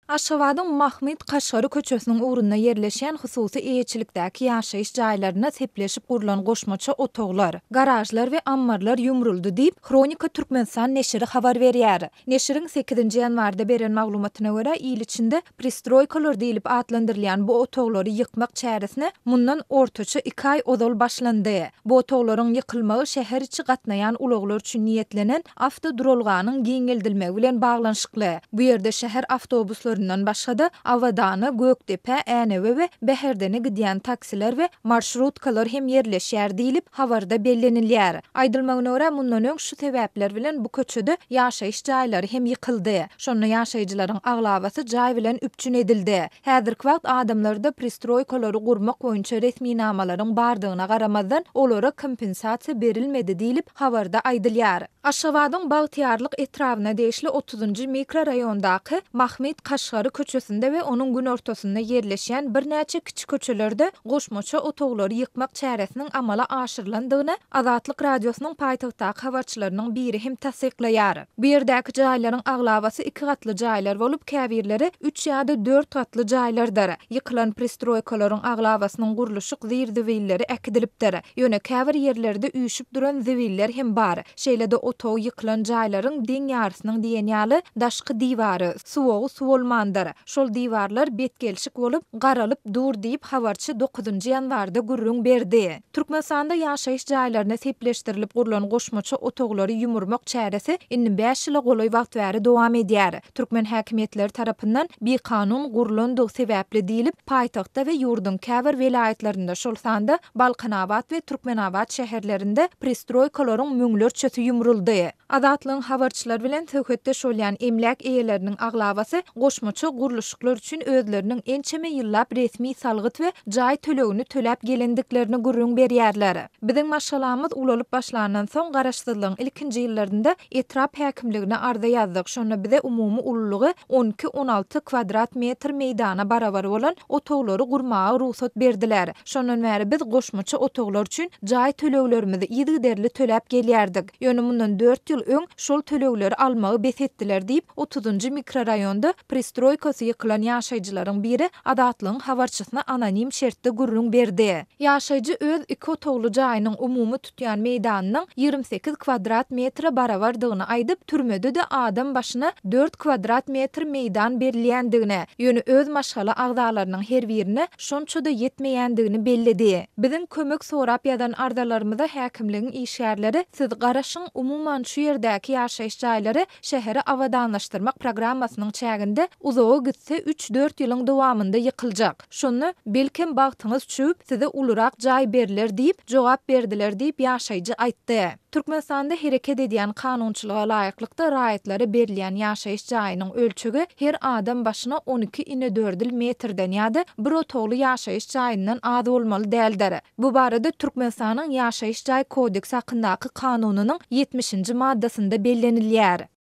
Aşgabadyň Mahmyt Kaşgary köçesiniň ugrunda ýerleşýän hususy eýeçilikdäki ýaşaýyş jaýlarynda sepleşip gurlan goşmaça otaglar, garažlar we ammarlar ýumruldy diýip, Hronika Türkmenistan neşiri habar berýär. Neşiriň sekizinji ýanwarda beren maglumatyna görä, il içinde pristroýkalar diýlip atlandyrylýan bu otaglary ýykmak çäresine mundan ortaça iki aý ozal başlandy. Bu otaglaryň ýykylmagy şäher içi gatnaýan ulaglar üçin niýetlenen awtoduralganyň giňeldilmegi bilen baglanyşykly. Bu ýerde şäher awtobuslaryndan başga-da, Abadana, Gökdepä, Änewe we Bäherdene gidýän taksiler we marşrutkalar hem ýerleşýär diýlip, habarda bellenilýär. Aýdylmagyna görä, mundan öň şu sebäpler bilen bu köçede ýaşaýyş jaýlary hem ýykyldy. Şonda ýaşaýjylaryň aglabasy jaý bilen üpjün edildi. Häzirki wagt adamlarda pristroýkalary gurmak boýunça resminamalaryň bardygyna garamazdan, olara kompensasiýa berilmedi diýlip, habarda aýdylýar. Aşgabadyň Bagtyýarlyk etrabyna degişli otuzynjy mikroraýondaky Mahmyt Kaşgary köçesinde we onuň günortasynda ýerleşýän birnäçe kiçi köçelerde goşmaça otaglary ýykmak çäresiniň amala aşyrylandygyny Azatlyk Radiosynyň paýtagtdaky habarçylarynyň biri hem tassyklaýar. Bu ýerdäki jaýlaryň aglabasy iki gatly jaýlar bolup, käbirleri üç ýa-da dört gatly jaýlardyr. Ýykylan pristroýkalaryň aglabasynyň gurluşyk zir-zibilleri äkidilipdir. Ýöne käbir ýerlerde üýşüp duran zibiller hem bar. Şeýle-de otagy ýykylan jaýlaryň deň ýarysynyň diýen ýaly daşky diwary, suwagy suwalmandyr. Şol diwarlar betgelşik bolup, garalyp dur diýip, habarçy dokuzynjy ýanwarda gürrüň berdi. Türkmenistanda ýaşaýyş jaýlaryna sepleşdirilip gurlan goşmaça otaglary ýumurmak çäresi indi bäş ýyla golaý wagt bäri dowam edýär. Türkmen häkimiýetleri tarapyndan bikanun gurlandygy sebäpli diýlip, paýtagtda we ýurduň käbir welaýatlarynda, şol sanda Balkanabat we Türkmenabat şäherlerinde pristroýkalaryň müňlerçesi ýumruldy. Azatlygyň habarçylary bilen söhbetdeş bolýan emläk eýeleriniň aglabasy goşmaça gurluşyklar üçin özleriniň ençeme ýyllap resmi salgyt we jaý tölegini töläp gelendiklerini gürrüň berýärler. Biziň maşgalamyz ulalyp başlandan soň, garaşsyzlygyň ilkinji ýyllarynda etrap häkimligine arza ýazdyk, şonda bize umumy ululygy 12-16 kwadrat metr meýdana barabar bolan otaglary gurmaga rugsat berdiler. Şondan bäri biz goşmaça otaglar üçin jaý töleglerimizi yzygiderli töläp gelýärdik. Ýöne mundan dört ýyl öň şol tölegleri almagy bes etdiler diýip, otuzynjy mikroraýonda pristroýkasy ýykylan ýaşaýjylaryň biri Azatlygyň habarçysyna anonim şertde gürrüň berdi. Ýaşaýjy öz iki otagly jaýynyň umumy tutýan meýdanynyň 28 kwadrat metre barabardygyny aýdyp, türmede-de adam başyna dört kwadrat metr meýdan berilýändigini, ýöne öz maşgala agzalarynyň her birine şonça-da ýetmeýändigini belledi. Biziň kömek sorap ýazan arzalarymyza häkimligiň işgärleri siz garaşyň, umuman şu ýerdäki ýaşaýyş jaýlary şäheri abadanlaşdyrmak programmasynyň çäginde uzaga gitse üç-dört ýylyň dowamynda ýykyljak. Şonda, belkem bagtyňyz çüwüp, size ulurak jaý berler diýip, jogap berdiler diýip, ýaşaýjy aýtdy. Türkmenistanda hereket edýän kanunçylyga laýyklykda raýatlara berilýän ýaşaýyş jaýynyň ölçegi her adam başyna 12 inedördül metrden ýa-da bir otagly ýaşaýyş jaýyndan az bolmaly däldir. Bu barada Türkmenistanyň Ýaşaýyş jaý kodeksi hakyndaky Kanunynyň ýetmişinji maddasynda bellenilýär.